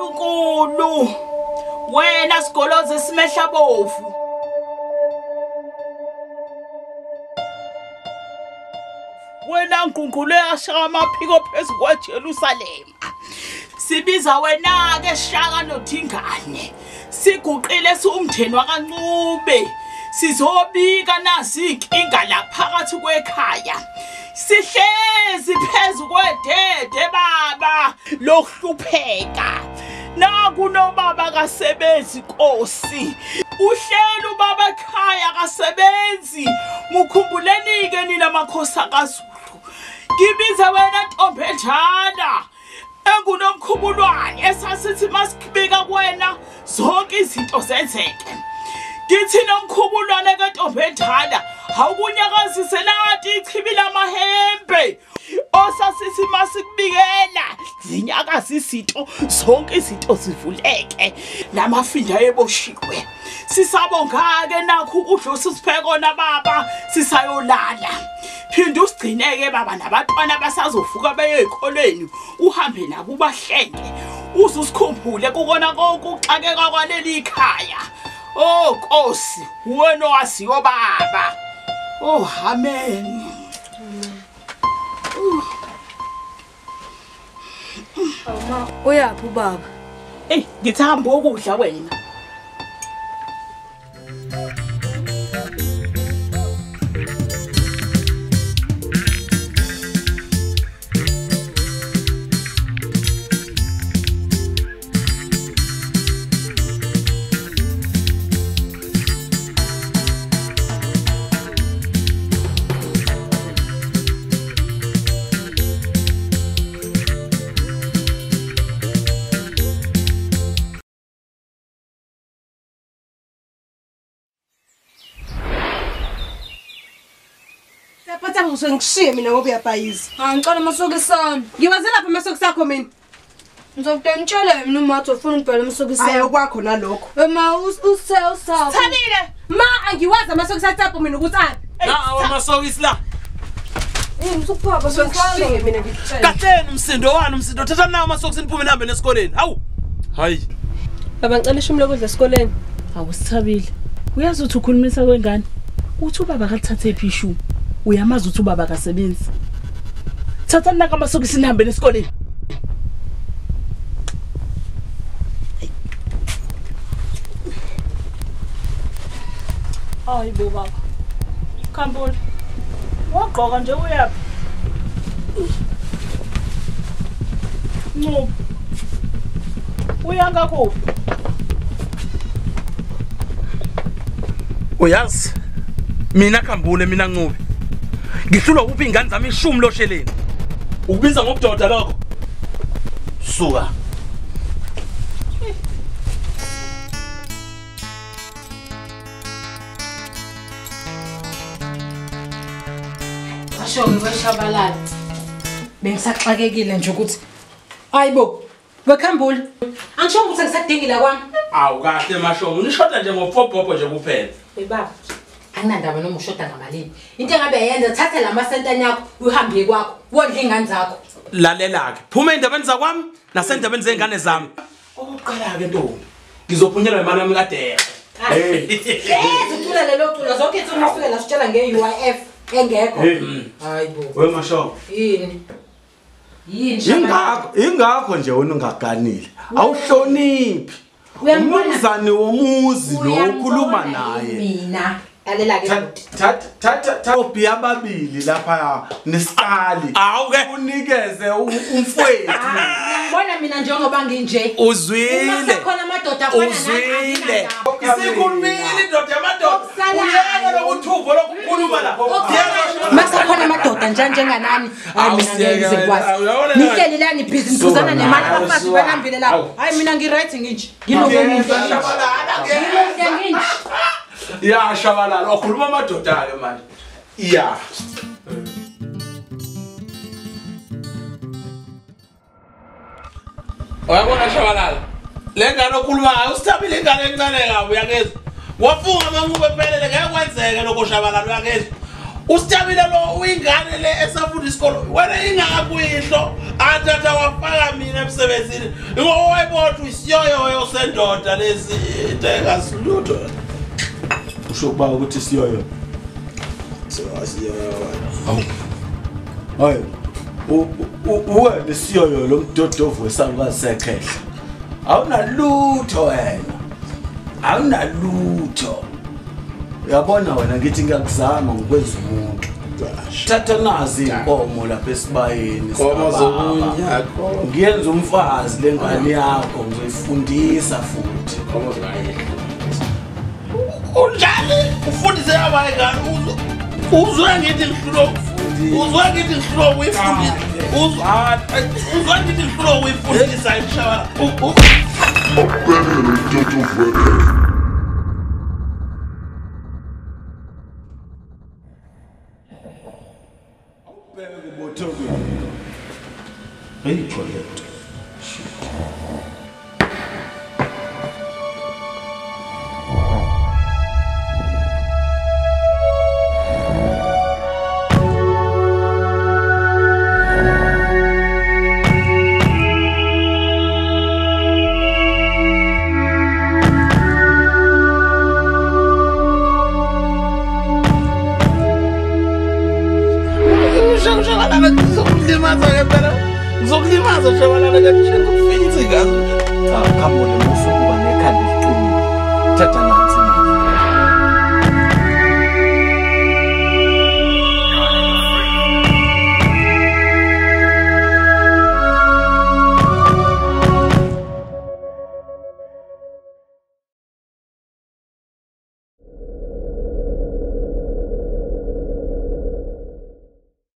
Nkulunkulu, wena sigoloze simehla bovu. Wena Nkulunkulu eyashaya amaphiko phezu kweJerusalema. Sibiza wena ke Shaka noThingane. Siguqile siwumndeni wakaNcube. Sizobika nasi inkinga la phakathi kwekhaya. Sihlezi phezu kwedede baba lokuhlupheka. Naku nobaba kasebenzi Nkosi. Uhleli ubaba ekhaya kasebenzi. Mukhumbuleni ke nina makhosi kaZulu. Ngibiza wena ntombi enjana engunomkhubulwane esasithi masikubika kuwena zonke izinto zenzeke. Ngithi nomkhubulwane ke ntombi endala awukunyakazise lati ichibi lamahembe osasithi masikubikela zinyakaza izinto zonke izinto zivuleke namafinda eboshiwe. Sisabonga ke nakho ukudla osisiphe kona baba, sisayolala. Phinda usigcineke baba nabantwana basazovuka beye ezikolweni, uhambe nabo ubahlenge uze usikhumbule kukona konke ukuxakeka kwaleli khaya. Oh Nkosi, wena owaziyo baba. Oh amen. Mama, uyaphi ubaba? Ey, ngithi hamba ukudla wena. Ngishiye mina ngoba uyabhayiza. Ah, ngicela amasokisi ami. Ngiwaze lapha amasokisi akho mina. Ngizokude ngitshele mina uma uthi ufuna ukubhela amasokisi ami. Hayi okwakho nalokho. Ma use usa. Thabile. Ma angiwazi amasokisi atsapho mina ukuthi aphi. Nawo amasokisi la. Ngisukuphapha ngishiye mina ngikutshela. Kahleni umsindo wani umsindo thatha nawo amasokisi niphume nihambe nesikoleni. Hawu. Hayi. Baba ngicela ishumi lokudla esikoleni. Awusithabile. Uyazi uthi ukhulumisa kwengane. Uthi ubaba akalithathe phi ishumi. Uyamazi uthi ubaba akasebenzi. Thatha naka amasokisi nihambe nesikoleni. Hayi bo baba. Khambule. Wagqoka nje uyaphi? Ncube. Uyangakuphi? Uyazi mina Khambule mina Ncube. Ngihlulwa ukuphi ingane zami ishumi losheleni. Ukubiza ngobudoda lokho. Suka. Washo-ke weshabalala. Bengisaxakekile nje ukuthi hayibo wekhambule. Angisho ukuthi ngisadingile kwami. Awu kahle Mashongo, nishoda nje ngofobhobho nje kuphela. Hey baba. Anginandaba noma ushoda ngamalini. Into engabe yenza thatha lamasentane akho uhambe kwakho wondle ingane zakho. Lalela ke. Phuma endabeni zakwami nasendabeni zengane zami. Okokuqala ke ntombi. Ngizophunyelwa imali yami kade. Hey. Ucula lelo culo zonke izinto ufike la sitshela nge-UIF engekho. Hayibo. We Mashongo. Yini? Yini? Ingakho nje wena ungaganile. Awuhloniphi. Umnumzane womuzi lo ukhuluma naye. Mina. Thatha obhi ababili lapha nesiqali. Awuke unikeze umfowethu. Ngibona mina njengoba nginje. Uzwile. Khona amadoda afana nami. Uzwile. Isikhulumile indoda yamadoda. Uyeke lokuthuvo lokukhuluma la. Masakhona amadoda nje njenganani. Hayi mina ngeke ngizikwazi. Nihleli la nibhizi niphuzana nemali abafazi balambile la. Hayi mina ngi right nginje. Ngilunge nginje. Ngilunge nginje. Ya Shabalala, ukhuluma amadoda ke manje. Ya. Uyabona Shabalala, le ngane okhuluma ngayo usithabile ingane encane kabi uyangezwa. Wafunga amanqubo ephelele ngeke kwenzeke lokho Shabalala uyangezwa. Usithabile lo uyingane le esafunda isikolo. Wena ingakuyihlo Wathatha wafaka mina emsebenzini. Ngowayibona isiyoyo sendoda lesi into engasilutho. Usho kuba ukuthi siyoyo. Siyoyo. Awu. Hayi. Uwena isiyoyo lo mdodovu wesalukazi sekhehla. Awunalutho wena. Awunalutho. Uyabona wena ngithi ngiyakuzama ngikwenza umuntu. Thatha nazi inkomo lapha esibayeni. Inkomo zokunyakho. Ngiyenza umfazi lengane yakho ngizoyifundisa futhi. Inkomo zayo. Unjani? Ufundise abanye ngane uzwe ngithi ngihlulo. Uzwe ngithi ngihlulo uyifundisa. Uzwe ngithi ngihlulo uyifundisa inshallah. Ayikho lento. Ngizokulimaza Shabalala kanti ngikufithe ngazo. Cha, khambule musukuba nekhanda eliqinile. Thatha